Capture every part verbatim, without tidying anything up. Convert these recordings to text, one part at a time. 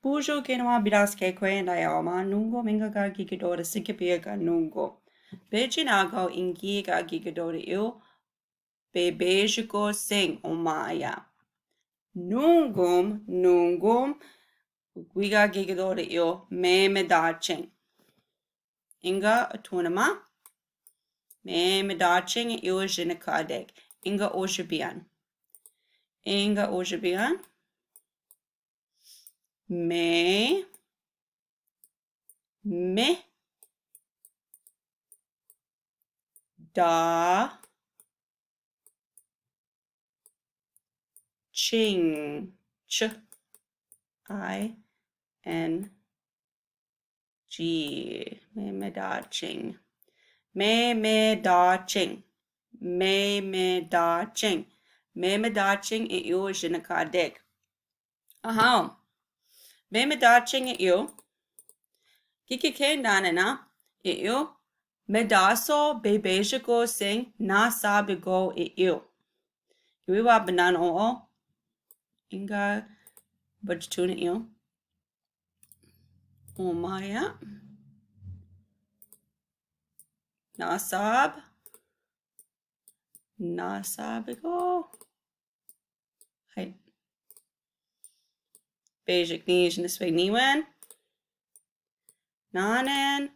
Bonjour, kinawa, bidas kekwe, ndaya o ma, nungom, enga ga gigedode, sikibie ga nungom. Bejinako, ingi ga gigedode io, bebejiko seng, o maya. Nungom, nungom, gui ga gigedode io, memedacheng. Enga otonema. Memedacheng io, jinikadek. Enga ojibian. Enga ojibian. Me, me, da, ching, ch, I, N, G, memedacheng. Memedacheng. Memedacheng. Memedacheng io, jinikadek. Aha. Memedacheng io. Kikikendane na io. Medaso, bebejiko seng, nasabigo io. Giwi wa binano o. Enga bajitun io. O maya. Nasab. Nasabigo. Hay. Bejik nij niswe niwen. Nanen.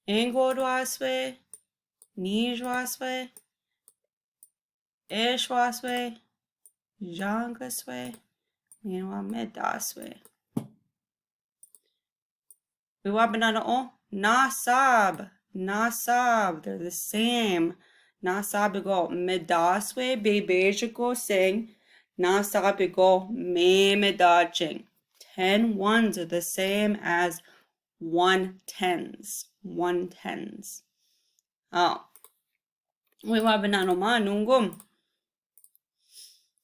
Engodwaswe. Nijwaswe. Eshwaswe. Jangaswe. Minwa medaswe. Wi wa binano o, nasab, nasab, they're the same. Nasabigo, medaswe, bebejiko seng, nasabigo, memedacheng. Ten ones are the same as one tens, one tens. Oh. Wi wa binano ma, nungom.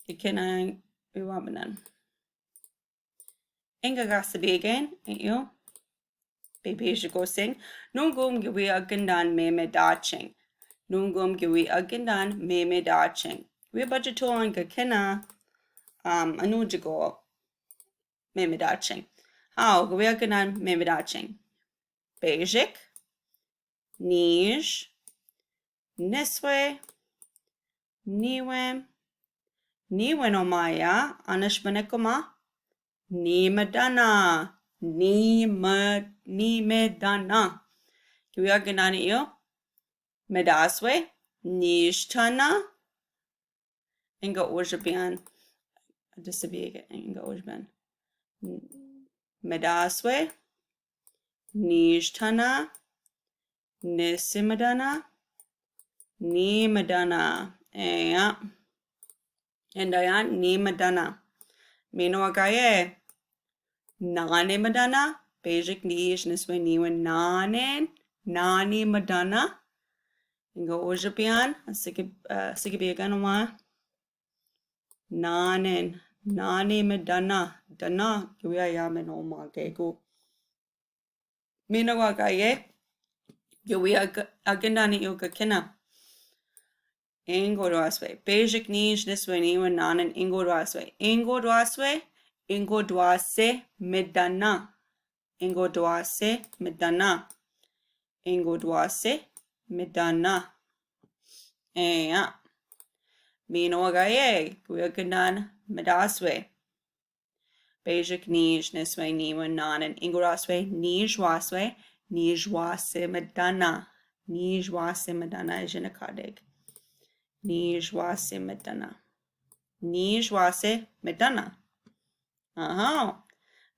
Ikena, wi wa binano. Enga ga sabigan, io. Bebejiko seng. Nungom giwi agandan memedacheng. Nungom giwi agandan memedacheng. Wi bajitun ga kena, um, anujigo memedacheng. Hao, giwi agandan memedacheng. Bejik. Nij. Niswe. Niwen. Niwen o maya, anash manekoma. Nimedana. Nime, nimedana. Giwi agandan io. Medaswe. Nijtana. Enga ojibian. Disabie enga ojibian. Medaswe. Nijtana. Nisimedana. Nimedana. Eya. Endayan, nimedana. Mino agaye. Nanemedana. Bejik nij niswe niwen nanen. Nanemedana. Enga ojibian. Siki, uh, siki biagan wa. Nanen. Nanemedana. Dana. Giwi aya mino ma gego. Mino agaye. Giwi ag-, agandan io ga kena. Engodwaswe. Bejik nij niswe niwen nanen engodwaswe. Engodwaswe. Engodwasemedana. Engodwasemedana. Engodwasemedana. Eya. Mino agaye. Giwi agandan medaswe. Bejik nij niswe niwen nanen engodwaswe. Nijwaswe. Nijwasemedana. Nijwasemedana, jinikadek. Nijwasemedana. Nijwasemedana. Aha.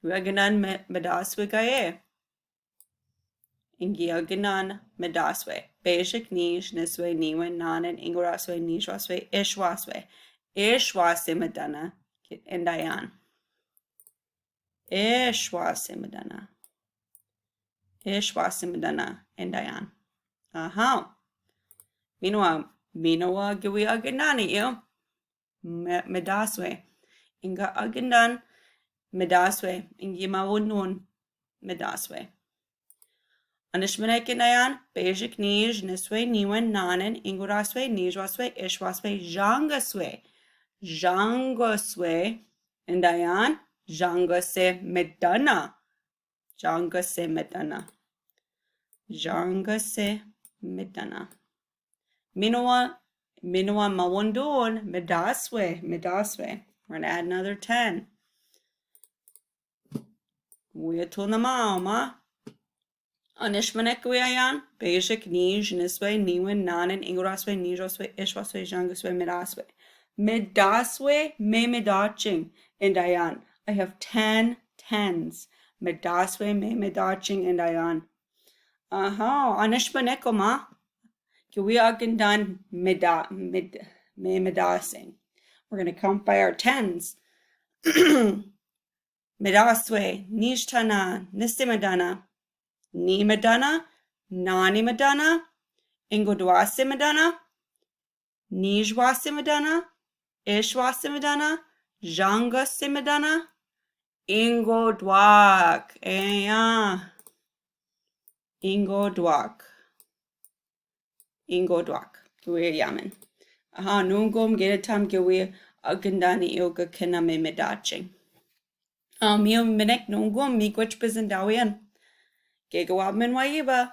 Giwi agandan me-, medaswe gaye. Ingi agandan medaswe. Bejik nij niswe niwen nanen engodwaswe nijwaswe eshwaswe. Eshwasemedana. Endayan. Eshwasemedana. Eshwasemedana. Endayan. Aha. Mino wa, mino wa giwi agandan io. Me-, medaswe. Enga agandan medaswe. Engi mawunon medaswe. Anishmene kendayan, bejik nij niswe niwen nanen engodwaswe nijwaswe eshwaswe jangaswe. Jangaswe. Endayan, Jangase medana. Jangase medana. Jangase medana. Minowa, minowa mawondon, medaswe, medaswe. We're gonna add another ten. Wia tona ma, ma. Anishmanek wia yan, basic, nij, niswe, niwen, nanen, ingoraswe, nijoswe, ishwaswe, jangaswe, medaswe. Medaswe, me medaching, indayan. I have ten tens. Medaswe, me medaching, indayan. Aha, anishmanek ma. Ke wia agandan meda, med, me medasing. We're gonna count by our tens. Medaswe, nij tana, nisi medana, ni medana, nani medana, ingodwasi medana, nijwasi medana, ishwasi medana, jangasi medana, ingodwak. Eya. Ingodwak. Ingodwak. Ke wia yamen. Aha, nungom gene tam ke wia agandan i oga kena me medaching. Amiyo minek nungom mi gwich bizin dawian. Ke gawa men wa iba.